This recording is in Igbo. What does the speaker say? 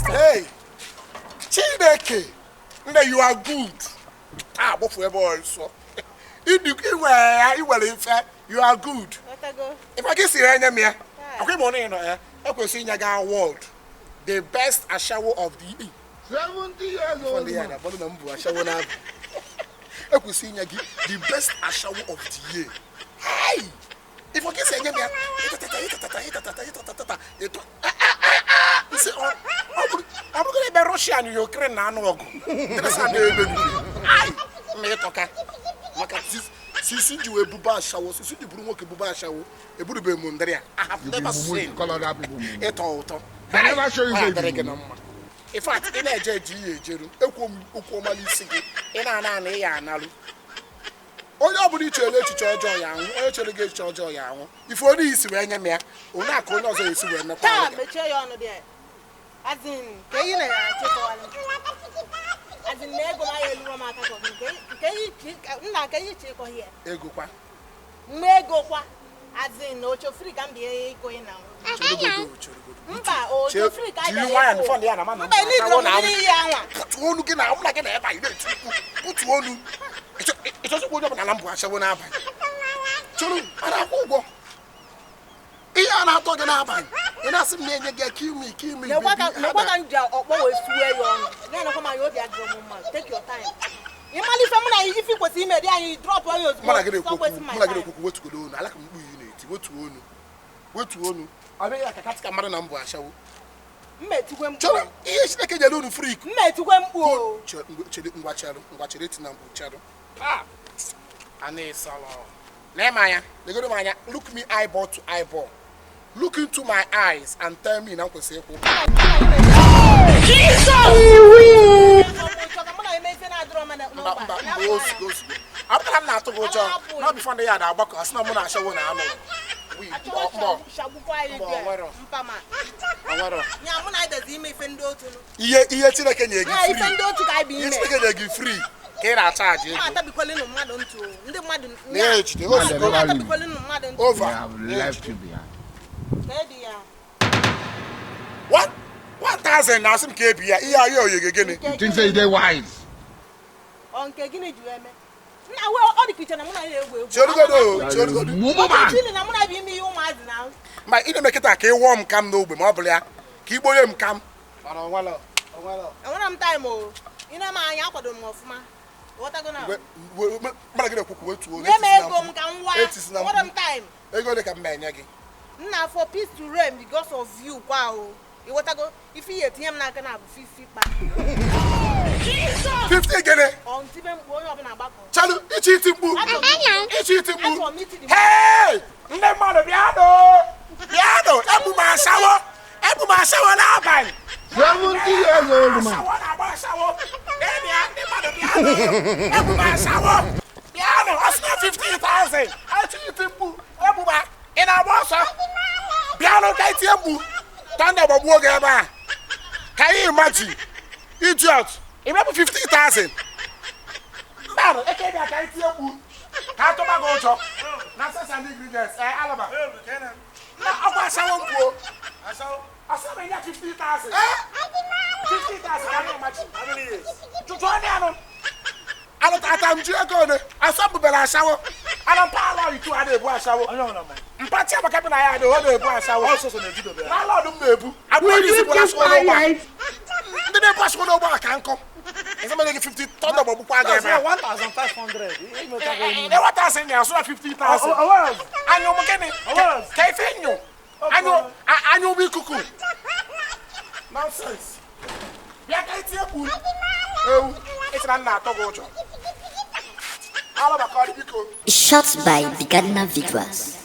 Hey! Chineke! Nne, you are good. Ah, gbafu ebe ọsọ. Inwe ya, iwere ife, you are good. Ife gị siri enye m ya. Akwa ịma ọnụ ịnọ ya, ekwesịrị inye gị award. The best ashawo of the year. 70 years old Ndị ya man. na-agbalụ na m bụ ashawo n'abụ. Ekwesịrị inye gị the best ashawo of the year. Hey! Ife gị si enye m ya, ịtatata, ịtatata, ịtatata, ịtatata, ịtọ. Nsị ọ bụrụ ebe Russia na Ukraine na-anụ ọgụ. Ndịrịsa na-ebe ai mma ịtọka maka sisi ji wee bube ashawo, sisi ji bụrụ nwoke bube ashawo, eburubeghị m ndịrị a. I have You be never mumu, seen you call other people mumu. ịtọ ụtọ. They never show you Ọ say you adịrị be gị na mumu. mma. In fact, ị na-eje eje ihe ejeru, ekwu m okwu ọma n'isi gị, ị na-ana ana ị ya analụ. Onye ọbụla i chere echiche ọjọọ ya anwụ, onye chere gị echiche ọjọọ ya anwụ. Ife onye isi wee nye m ya, onye a ka onye ọzọ esi wee mekwa Taa gị. mechie ya ọnụ dị as in ka ị na-achịkọwalị as in na ego m aya eluro m aka ka ọ bụ nke nna nke ihe iche ịkọ here. Ego kwa. Mma ego kwa as in na ocho free ka m bịa ịkọ ị na Cherugodo, cherugodo. mba ocho free ka Jiri anyị nwayọọ bịara before ndị ya na mana mba mbụ ndị ashawo na dọrọ anwụ. mmiri ya anwa. Butuo olu gị na mụ na gị na ebe a ị na-eti mkpu. Butuo olu. Ịchọzikwa onye ọbụla na mbụ ashawo n'abalị. Chọrọ a na-akwụ ụgwọ. Ihe a na-atọ gị n'abalị. Ị na-asị m na-enye gị kill me, kill me, Nekwa baby. ka nekwa ka m ji ọkpọ wee suwe ya ọnụ na-enekwa m anya obi adịrọ m mma. Take your time. Ịmala ife mụ na ife kwesịrị ime dị anyị drop ya ozugbo. Mụ na gị na-ekwu Stop okwu, wasting my mụ na gị time. na-ekwu okwu, wetugodo onu. Alaka m mkpu yi na-eti, wetuo onu. Wetuo onu. Ọ bịaghị aka katị ka mmadụ na mbụ ashawo. Mma etikwe mkpu. Chọrọ ihe Chineke nyere unu free. Mma etikwe mkpu o. Chere, ngwa chere, ngwa chere, eti na mkpu chere. Ah! A na-esọlọ. Lee m anya, legodo m anya, look me eyeball to eyeball. Look into my eyes and tell me na m kwesịrị ịkwụ. Chọ ka mụ na eme ife na-adịrọ mma Mba, n'ụgbọ mba, a. mba, ozugbo, ozugbo. Apụtara m na-atụ gị ụjọ. Na before ndị ya na-agbakọ, asị na mụ na-ashawo na anụ. Wi, Achọwa mkpọ, shagbukwa anyị Mba, dị ọ nwero. mpama. Onwero. Nya mụ na anyị ime ife ndị otu nụ. Ihe Chineke nye gị Nya ife free. ndị otu ka anyị bụ Ihe ime. Chineke nye gị free ka ị na-achaji Mụ ego. atabikwala nụ mmadụ ntụ o. Ndị mmadụ Na-ejide, nya ozugbo. mụ atabikwala nụ mmadụ ntụ. Over. They have left you behind. Ka edi ya. 1,000 na-asị m ka ebi ya. Ihe ahịa oyege gịnị? Nke You think say you dey wise? Ọ nke gịnị ji wee mee? Nna wee ọ dị ka iche na mụ na ya egwu egwu. Cherugodo, You are a cherugodo. mumu Ọ man. bụ na mụ na ya bụ ime ihe ụmụazị na Ma ị na-eme kịta ka ị wụọ m kam n'ogbe ma ọ bụla ya ka ị gbonye m kam. Mana onwelo, onwelo. Enwere m time o. Ị na-eme anya akwado m ọfụma. Ghọtago na? Mmadụ gị na-ekwukwu wetuo olu. Nye m Etisina ego m mkpu. ka m waa. Etisina Enwere m mkpu. time. Ego dị ka m na-enye gị. Nna for peace to reign because of you kwa o. Ịghọtago ife ihe etinye m n'aka na bụ 50 kpa. 50 gịnị? Ọ ntibe mkpu onye ọbụla agbakọ. Chalụ, ịchọ iti mkpu. Achọrọ m Ịchọ iti mkpu. Achọrọ m iti dị Hey! Ndị mmadụ bịanụ! Bịanụ! Ebu m ashawo! Ebu m ashawo n'abalị! 70 years old man. Ashawo na-agba ashawo! Ee, bịa, ndị mmadụ bịanụ! Ebu m ashawo! Bịanụ! Ọ sị na 50,000! Achọ iti mkpu! Ebu m ị na-agba ọsọ! Bịanụ ka itinye mkpu! Tanda gbagbuo gị ebe a! Ka you imagine? Idiot! Ị mepụ 50,000! Mmadụ, eke bịa ka itinye mkpu! Ka atụba gị ụjọ! Na sesa ndị ingredients, ee, alaba! Na ọkwa ashawo mkpu o! Asọ m enye 50,000. 50,000 ka na-amachi. Jụjụ ọnụ anụ. Alụtata m ji ego ole. Asọ m bubere ashawo. Ana mpa alọ itu a na-ebu ashawo. Mpa Chiamaka bi na ya dị ọ na-ebu ashawo. Landlord m na-ebu. Abụrụ onye isi bụrụ ashawo n'ụgbọ a. Ndị na-ebu ashawo n'ụgbọ a ka nkụ. Eze m enye gị 50 tọndọ gbagbukwa gị ebe a. 1,500. Ee, 1,000 na asụ na 50,000. Anya ụmụ gịnị? Ka ife nyụ. Anya ụmụ ikuku. Nonsense. Bịa ka itinye mkpu. Ewu, ị sị na m na-atọ gị ụjọ. Alaba ka ọ dị biko. Shot by Bigadna Visuals.